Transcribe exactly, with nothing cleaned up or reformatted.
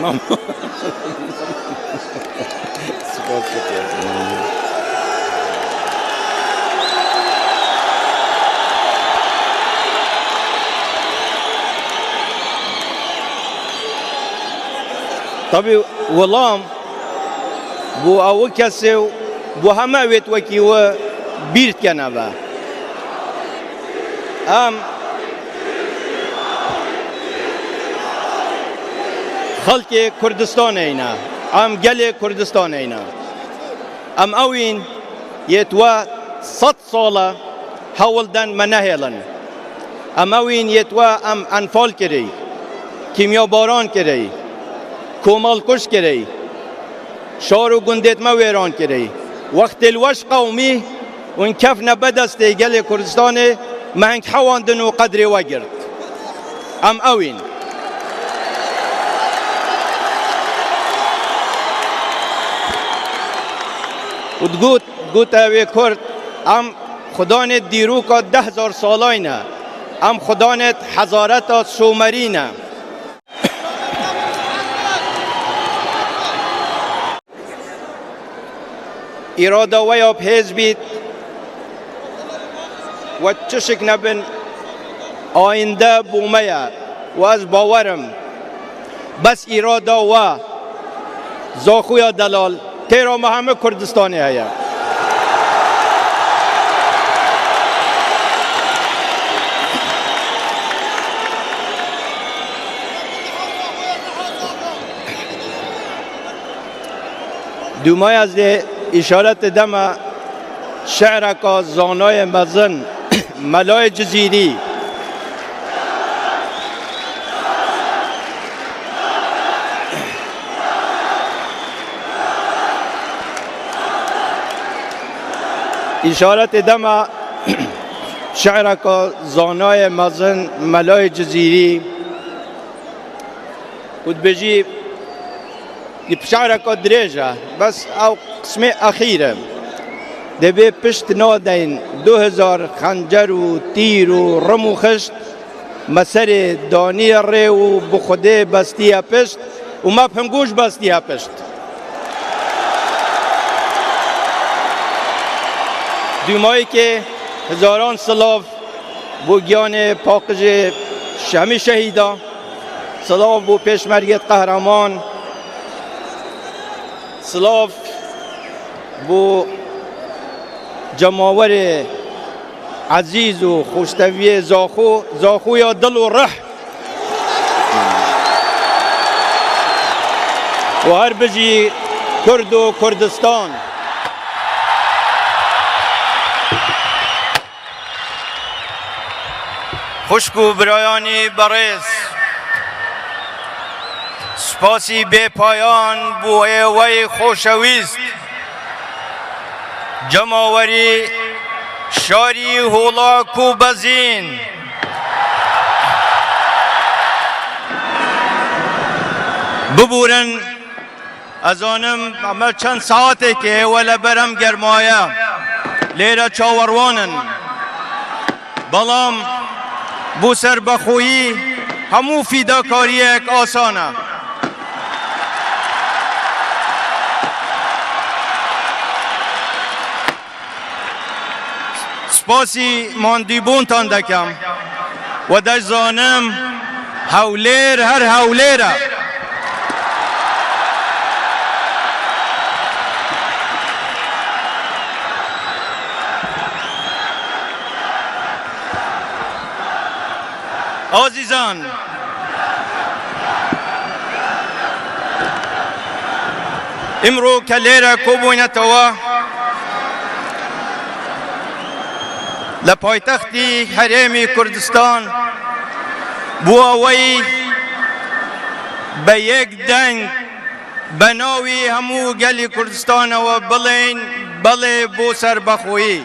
Spas, şikir. Tabî, welam bo ew kesê û bo heme wêt wekî we bîr dikene ve. Em xelkê Kurdistanê ne. Em gelê Kurdistanê ne. Em ewîn yêt we sed sal e hewl den me nehêlin. Em ewîn yêt we em enfal kirî, kîmyabaran kirî, komalkuj kirî, şar û gundêt me wêran kirî. Wextê li weş qewmî hûn kefne bedestê gelê Kurdistanê, me hing hewandin û qedrê we girt. Em ewîn. Û digot, gote wê Kurd, em xudanê dîroka deh hezar salay ne. Em xudanê hezareta Somerî ne. Îrada we ya bi hêz bît, we çişik nebin, ayînde bo me ye. Û ez bawer im, bes îrada we, Zaxoya delal, têra me heme Kurdistanê heye. Dûmaya ez dê îşaretê deme şi'reka zanayê mezin, Melayê Cizîrî. Îşaretê deme şi'reka zanayê mezin, Melayê Cizîrî. Û dibêjî, di şi'reka dirêj e, bes ew qismê exîr e. Dê bê pişt nadeyn du hezar xencer û tîr û rim û xişt, me serê daniye rê û bi Xwedê bestiye pişt û me bi hingû jî bestiye pişt. Dûmayîkê hezaran silav bo giyanê paqijê hemî şehîda. Silav bo pêşmergêt qehreman. Silav bo cemawerê ezîz û xoşteviyê Zaxo, Zaxoya dil û rih. Û her bijî Kurd û Kurdistan. Xwişk û birayanî berêz, spasî bêpayan bo êweyî xoşewîst, cemawerî şarî holak û bezîn. Bibûrin, ez zanim me çend saetêkê we li ber em germaye lêre çawerwan in. Belam bo serbexweyî hemû fîdakariyek asan e. Spasî mandîbûntan dekem. We de zanim Hewlêr her Hewlêr e. Azîzan, îmro ke lêre kobûnetewe, li paytextî Herêmî Kurdistan, bo awayî bi yek deng bi navî hemû gelî Kurdistanê we bilên belê bo serbexweyî.